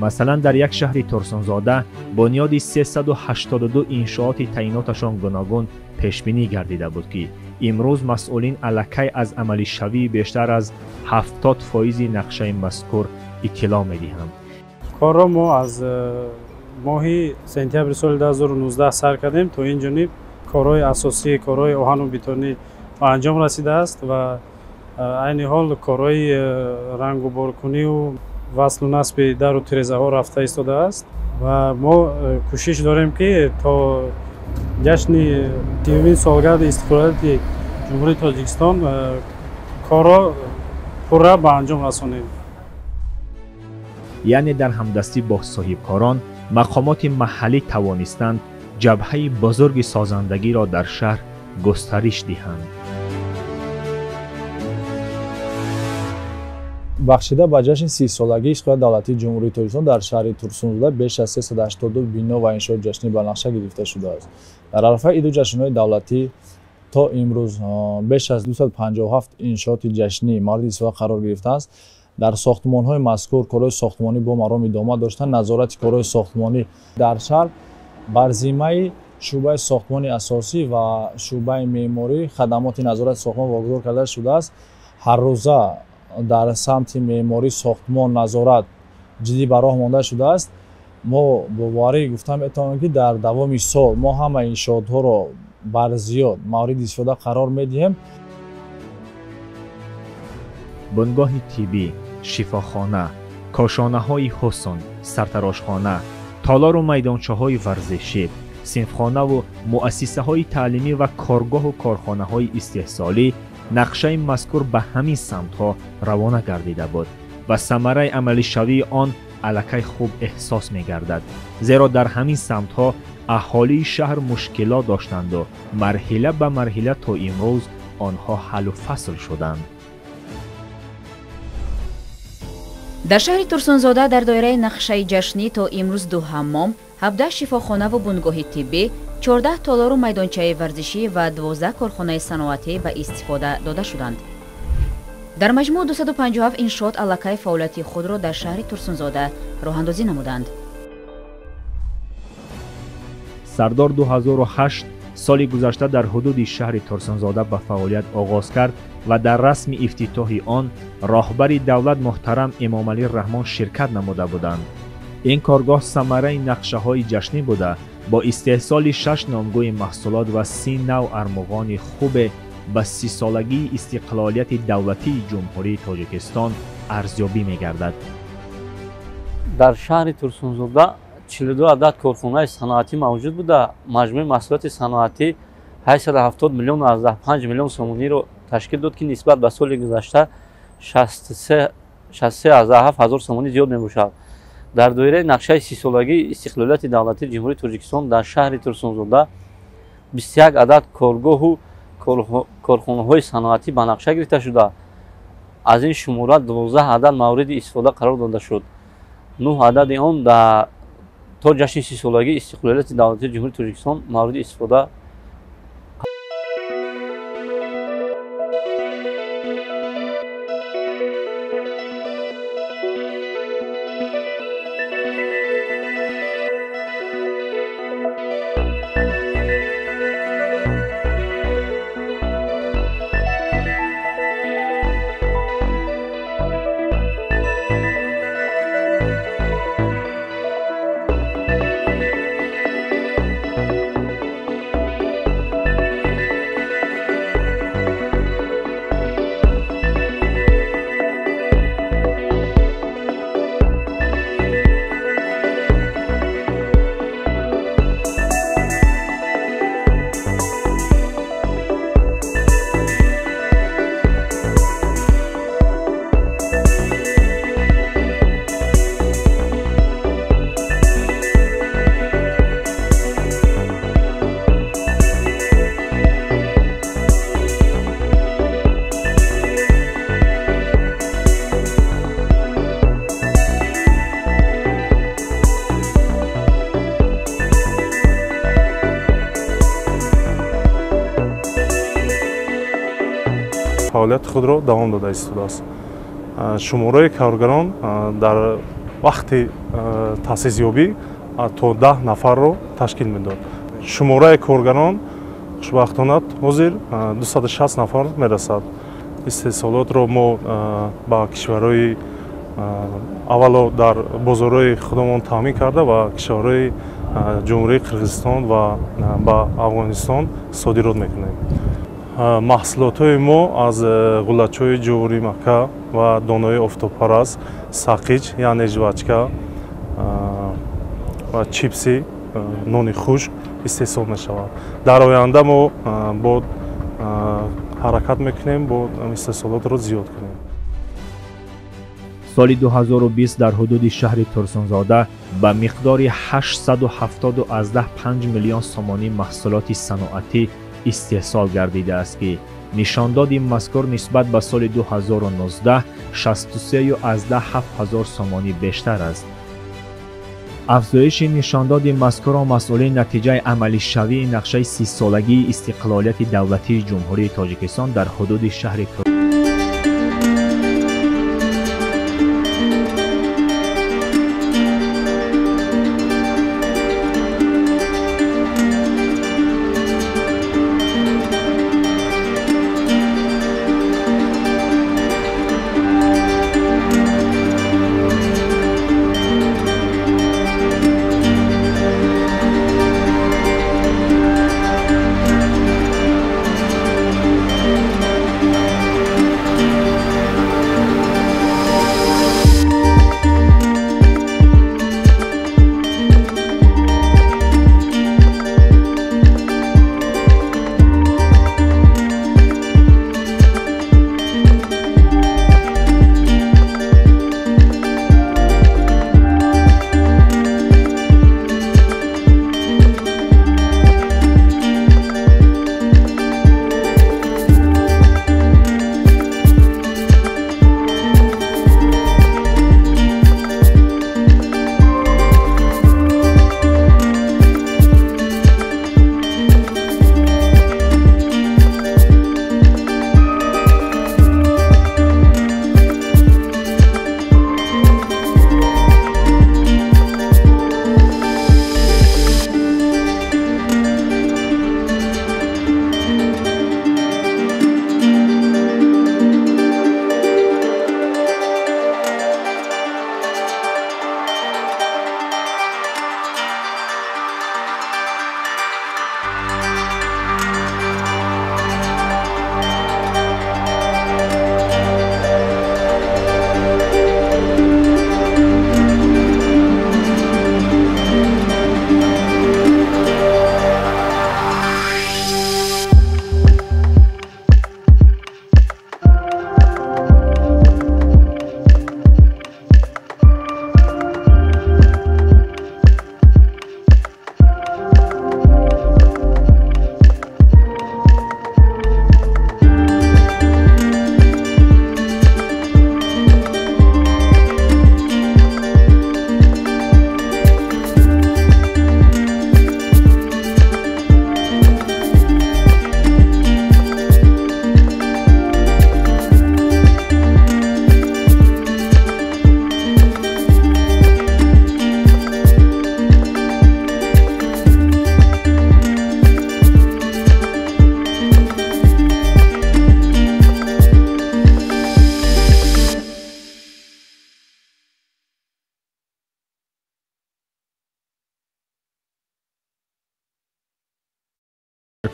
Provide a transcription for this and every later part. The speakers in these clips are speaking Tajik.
Масалан, дар як шаҳри Турсунзода бунёди 382 иншооти таъиноташон гуногун пешбинӣ гардида буд, ки имрӯз масъулин аллакай аз амалишавии бештар аз 70% нақшаи мазкур иттилоъ медиҳанд. Корро мо аз моҳи сентябри соли 2019 сар кардем. То ин ҷониб корҳои асосӣ, корҳои оҳану бетонӣ ба анҷом расидааст ва айни ҳол корҳои рангуборкуниву васлу насби дару тирезаҳо рафта истодааст ва мо кӯшиш дорем, ки то ҷашни 30-умин солгарди истиқлолияти Ҷумҳурии Тоҷикистон корро пурра ба анҷом расонем. Яъне дар ҳамдастӣ бо соҳибкорон мақомоти маҳаллӣ тавонистанд ҷабҳаи бузурги созандагиро дар шаҳр густариш диҳанд. Бахшида ба ҷашни 30-солагии истиқлолияти давлатии Ҷумҳурии Тоҷикистон дар шаҳри Турсунзода беш аз 382 бино ва иншоот ҷашнӣ ба нақша гирифта шудааст. Дар арафаи иду ҷашнҳои давлатӣ то имрӯз беш аз 257 иншооти ҷашнӣ мавриди истифода қарор гирифтааст. Дар сохтмонҳои мазкур корҳои сохтмонӣ бо маром идома доштанд. Назорати корҳои сохтмонӣ дар шаҳр бар зиммаи шӯъбаи сохтмони асосӣ ва шӯъбаи меъморӣ хадамоти назорати сохтмон вогузор карда шудааст. Ҳаррӯза дар самти меъморӣ сохтмон назорат ҷиддӣ ба роҳ монда шудааст. Мо бо боварӣ гуфта метавонем, ки дар давоми сол мо ҳама иншоотҳоро бар зиёд мавриди истифода қарор медиҳем. Бунгоҳи тиббӣ, шифохона, кошонаҳои ҳусн, сартарошхона, толору майдончаҳои варзишӣ, синфхонаву муассисаҳои таълимӣ ва коргоҳу корхонаҳои истеҳсолӣ нақшаи мазкур ба ҳамин самтҳо равона гардида буд ва самараи амалишавии он аллакай хуб эҳсос мегардад, зеро дар ҳамин самтҳо аҳолии шаҳр мушкилот доштанду марҳила ба марҳила то имрӯз онҳо ҳаллу фасл шуданд. Дар шаҳри Турсунзода дар доираи нақшаи ҷашнӣ то имрӯз 2 ҳаммом, 17 шифохонаву бунгоҳи тиббӣ, 14 толору майдончаи варзишӣ ва 12 корхонаи саноатӣ ба истифода дода шуданд. Дар маҷмӯъ 257 иншоот аллакай фаъолияти худро дар шаҳри Турсунзода роҳандозӣ намуданд. Сардор 2008 соли гузашта дар ҳудуди шаҳри Турсунзода ба фаъолият оғоз кард ва дар расми ифтитоҳи он роҳбари давлат муҳтарам Эмомалӣ Раҳмон ширкат намуда буданд. Ин коргоҳ самараи нақшаҳои ҷашнӣ буда, бо истеҳсоли 6 номгӯи маҳсулот ва 30 нав армуғони хубе ба 30-солагии истиқлолияти давлатии Ҷумҳурии Тоҷикистон арзёбӣ мегардад. Дар шаҳри Турсунзода 42 адад корхонаи саноатӣ мавҷуд буда, маҷмӯи маҳсулоти саноатӣ 870 миллион 5 миллион сомониро ташкил дод, ки нисбат ба соли гузашта 63,7 ҳазор сомонӣ зиёд мебошад. Дар доираи нақшаи 30-солагии истиқлолияти давлатии Ҷумҳурии Тоҷикистон дар шаҳри Турсунзода 21 адад коргоҳу корхонаҳои саноатӣ ба нақша гирифта шуда, аз ин шумора 12 адад мавриди истифода қарор дода шуд. 9 адади он то ҷашни 30-солагии истиқлолияти давлатии Ҷумҳурии Тоҷикистон мавриди истифода. Фаъолияти худро давом дода истодааст. Шумораи коргарон дар Вақти таъсисёбӣ то 10 нафарро ташкил медод. Шумораи коргарон хушбахтона ҳозир 260 нафар мерасад. Истеҳсолотро мо ба кишварҳои аввало дар бозорҳои худамон таъмин карда ва кишварҳои Ҷумҳурии Қирғизистон ва ба Афғонистон содирот мекунем. Маҳсулотҳои мо аз ғуллачҳои ҷовури мака ва донаҳои офтобпараст, сақич яъне жвачка ва чипси нони хушк истеҳсол мешавад. Дар оянда мо бо ҳаракат мекунем, бо истеҳсолотро зиёд кунем. Соли 2020 дар ҳудуди шаҳри Турсунзода ба миқдори 870,5 миллион сомонӣ маҳсулоти саноатӣ истеҳсол гардидааст, ки нишондоди мазкур нисбат ба соли 2019 63,7 ҳазор сомонӣ бештар аст. Афзоиши нишондоди мазкурро масъулин натиҷаи амалишавии нақшаи 30-солагии истиқлолияти давлатии Ҷумҳурии Тоҷикистон дар ҳудуди шаҳри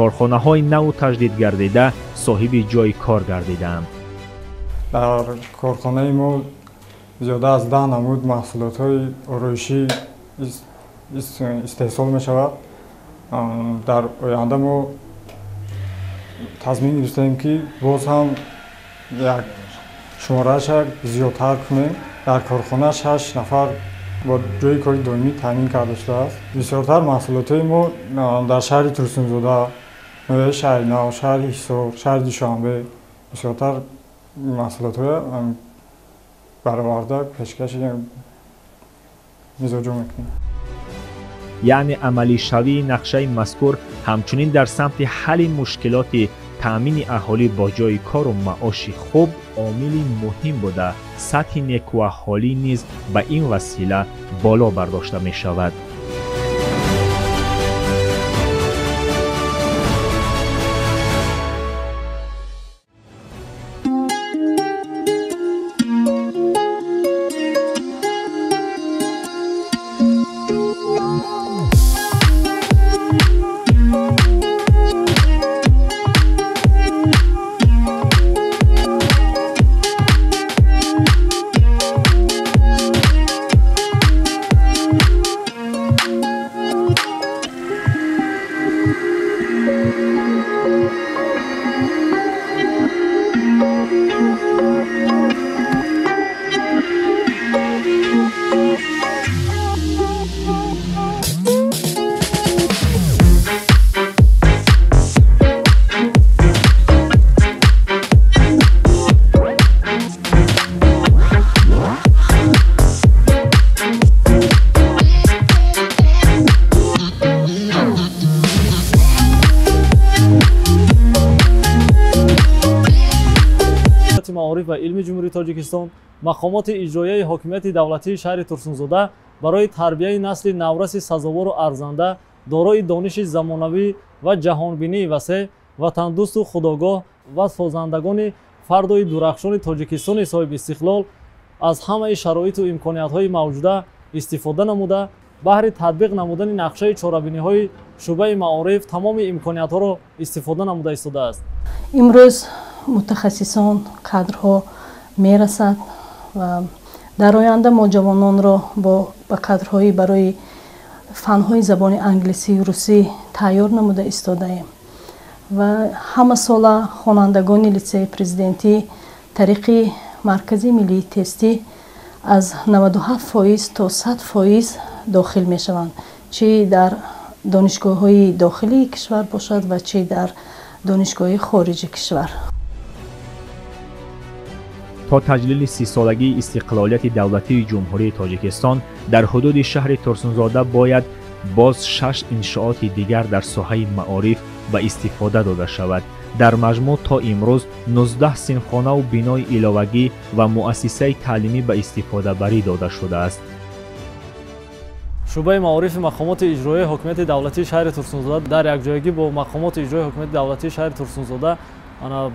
корхонаҳои наву таҷдидгардида соҳиби ҷойи кор гардидаанд. Дар корхонаи мо зиёда аз 10 намуд маҳсулотҳои ороишӣ истеҳсол мешавад. Дар оянда мо тазмин гирифтаем, ки боз ҳам як шумораашро зиёдтар кунем. Дар корхона 6 нафар бо ҷойи кори доимӣ таъмин карда шудааст. Бисёртар маҳсулотҳои мо дар шаҳри Турсунзода, ноҳияи Шаҳринав, шаҳри Ҳисор, шаҳри Душанбе бисёртар маҳсулотҳоя бароварда пешкаши мизоҷо мекунем. Яъне амалишавии нақшаи мазкур ҳамчунин дар самти ҳалли мушкилоти Таъмини аҳолӣ бо ҷойи кору маоши хуб омили муҳим буда, сатҳи некуаҳолӣ низ ба ин васила боло бардошта мешавад. Маориф ва илми Ҷумҳурии Тоҷикистон, мақомоти иҷроияи ҳокимияти давлатии шаҳри Турсунзода барои тарбияи насли навраси сазовору арзанда, дорои дониши замонавӣ ва ҷаҳонбинии васеъ, ватандӯсту худогоҳ ва созандагони фардои дурахшони Тоҷикистони соҳибистиқлол аз ҳамаи шароиту имкониятҳои мавҷуда истифода намуда, баҳри татбиқ намудани нақшаи чорабиниҳои шӯъбаи маориф тамоми имкониятҳоро истифода намуда истодааст. Имрӯз мутахассисон, кадрҳо мерасад ва дар оянда мо ҷавононро ба кадрҳои барои фанҳои забони англисию русӣ тайёр намуда истодаем ва ҳама сола хонандагони литсеи президентӣ тариқи Маркази миллии тестӣ аз 97% то 100% дохил мешаванд, чӣ дар донишгоҳҳои дохилии кишвар бошад ва чӣ дар донишгоҳи хориҷи кишвар. То таҷлили 30-солагии истиқлолияти давлатии Ҷумҳурии Тоҷикистон дар ҳудуди шаҳри Турсунзода бояд боз 6 иншооти дигар дар соҳаи маориф ба истифода дода шавад. Дар маҷмӯъ то имрӯз 19 синфхонаву бинои иловагӣ ва муассисаи таълимӣ ба истифодабарӣ дода шудааст. Шӯъбаи маорифи мақомоти иҷроияи ҳокимияти давлатии шаҳри Турсунзода дар якҷоягӣ бо мақомоти иҷроияи ҳокимияти давлатии шаҳри Турсунзода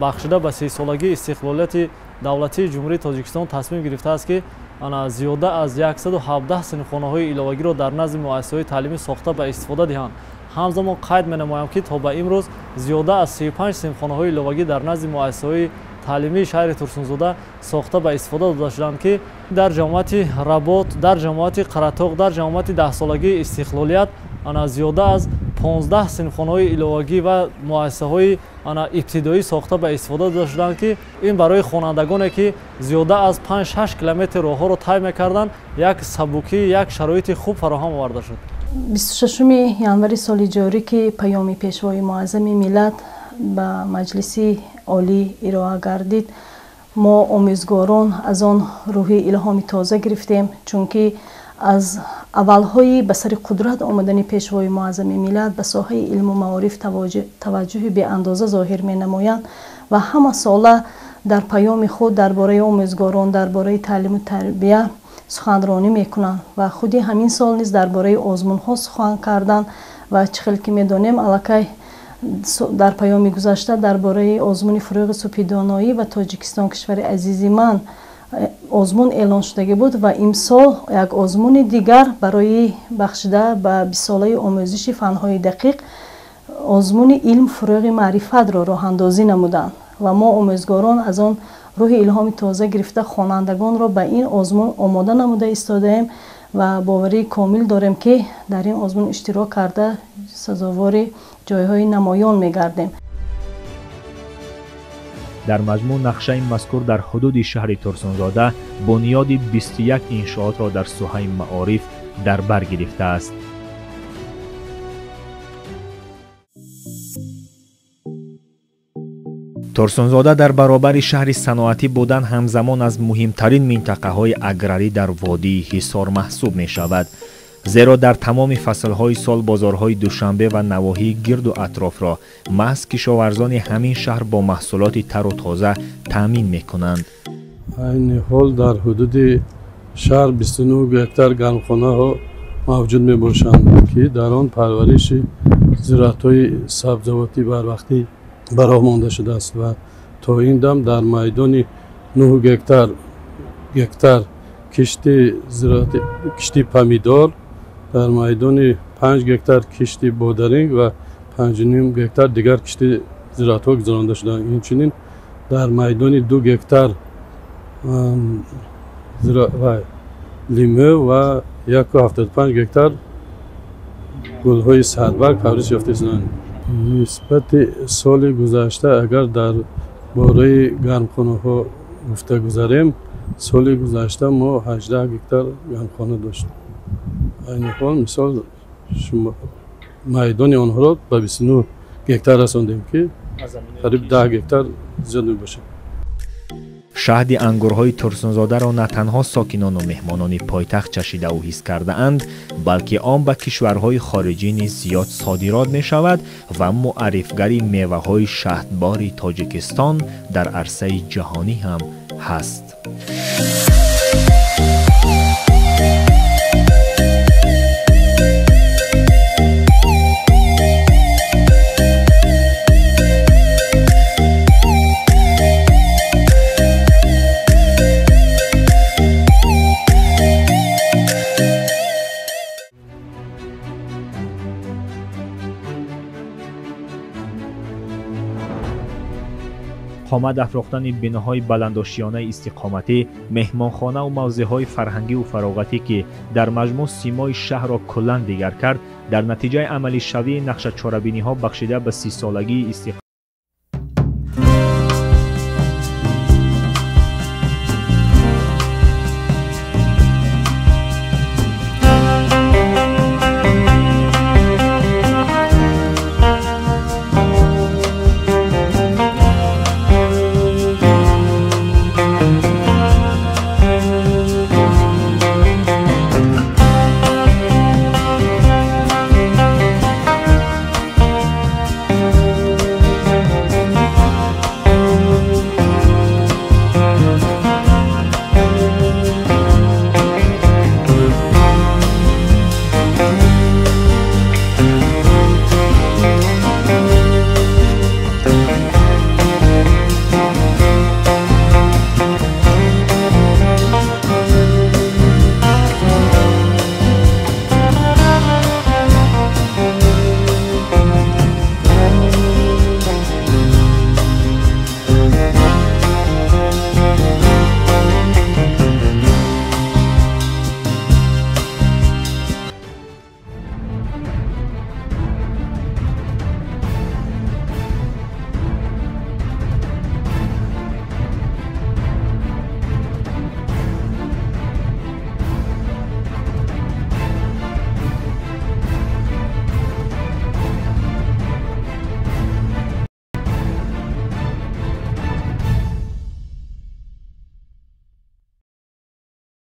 бахшида ба 30-солагии истиқлолияти давлатии Ҷумҳурии Тоҷикистон тасмим гирифтааст, ки зиёда аз 117 синфхонаҳои иловагиро дар назди муассисаҳои таълимӣ сохта ба истифода диҳанд. Ҳамзамон қайд менамоям, ки то ба имрӯз зиёда аз 35 синфхонаҳои иловагӣ дар назди муассисаҳои таълимии шаҳри Турсунзода сохта ба истифода дода шуданд, ки дар ҷамоати Работ, дар ҷамоати Қаратоқ, дар ҷамоати 10-солагии истиқлолият зиёда аз 15 синфхонаҳои иловагӣ ва муассисаҳои ибтидоӣ сохта ба истифода дода шуданд, ки ин барои хонандагоне, ки зиёда аз 5-6 километр роҳҳоро тай мекарданд, як сабукӣ, як шароити хуб фароҳам оварда шуд. 26 январи соли ҷорӣ, ки паёми Пешвои муаззами миллат ба Маҷлиси Олӣ ироа гардид, мо омӯзгорон аз он рӯҳи илҳоми тоза гирифтем, чунки аз аввалҳои ба сари қудрат омадани Пешвои муаззами миллат ба соҳаи илму маориф таваҷҷӯҳи беандоза зоҳир менамоянд ва ҳама сола дар паёми худ дар бораи омӯзгорон, дар бораи таълиму тарбия суханронӣ мекунанд ва худи ҳамин сол низ дар бораи озмунҳо сухан карданд ва чӣ хел ки медонем, аллакай дар паёми гузашта дар бораи озмуни Фурӯғи супидоноӣ ва Тоҷикистон кишвари азизи ман озмун эълон шудагӣ буд ва имсол як озмуни дигар барои бахшида ба 20-солаи омӯзиши фанҳои дақиқ озмуни илм фурӯғи маърифатро роҳандозӣ намуданд ва мо омӯзгорон аз он рӯҳи илҳоми тоза гирифта хонандагонро ба ин озмун омода намуда истодаем ва боварии комил дорем, ки дар ин озмун иштирок карда сазовори ҷойҳои намоён мегардем. Дар маҷмӯъ нақшаи мазкур дар ҳудуди шаҳри Турсунзода бунёди 21 иншоотро дар соҳаи маориф дар бар гирифтааст. Турсунзода дар баробари шаҳри саноатӣ будан ҳамзамон аз муҳимтарин минтақаҳои аграрӣ дар водии Ҳисор маҳсуб мешавад. Зеро дар тамоми фаслҳои сол бозорҳои Душанбе ва навоҳии гирду атрофро маҳз кишоварзони ҳамин шаҳр бо маҳсулоти тару тоза таъмин мекунанд. Айни ҳол дар ҳудуди шаҳр 29 гектар гармхонаҳо мавҷуд мебошанд, ки дар он парвариши зироатҳои сабзавотӣ барвақтӣ ба роҳ монда шудааст ва то ин дам дар майдони 9 гектар кишти помидор, дар майдони 5 гектар кишти бодаринг ва 5,5 гектар дигар кишти зироатҳо гузаронда шуданд. Инчунин дар майдони 2 гектар лимӯ ва 1,75 гектар гулҳои сарбарг парвариш ёфта шуданд. Нисбати соли гузашта агар дар бораи гармхонаҳо гуфта гузарем, соли гузашта мо 18 гектар гармхона доштем. Айни ҳол мисол майдони онҳоро ба 29 гектар расондем, ки қариб 10 гектар зиёд мебошад. Шаҳди ангурҳои Турсунзодаро на танҳо сокинону меҳмонони пойтахт чашидаву ҳис кардаанд, балки он ба кишварҳои хориҷӣ низ зиёд содирот мешавад ва муаррифгари меваҳои шаҳдбори Тоҷикистон дар арсаи ҷаҳонӣ ҳам ҳаст. Қомат афрохтани биноҳои баландошиёнаи истиқоматӣ, меҳмонхонаву мавзеъҳои фарҳангиву фароғатӣ, ки дар маҷмӯъ симои шаҳрро куллан дигар кард, дар натиҷаи амалишавии нақшачорабиниҳо бахшида ба 30-солагии истиқлол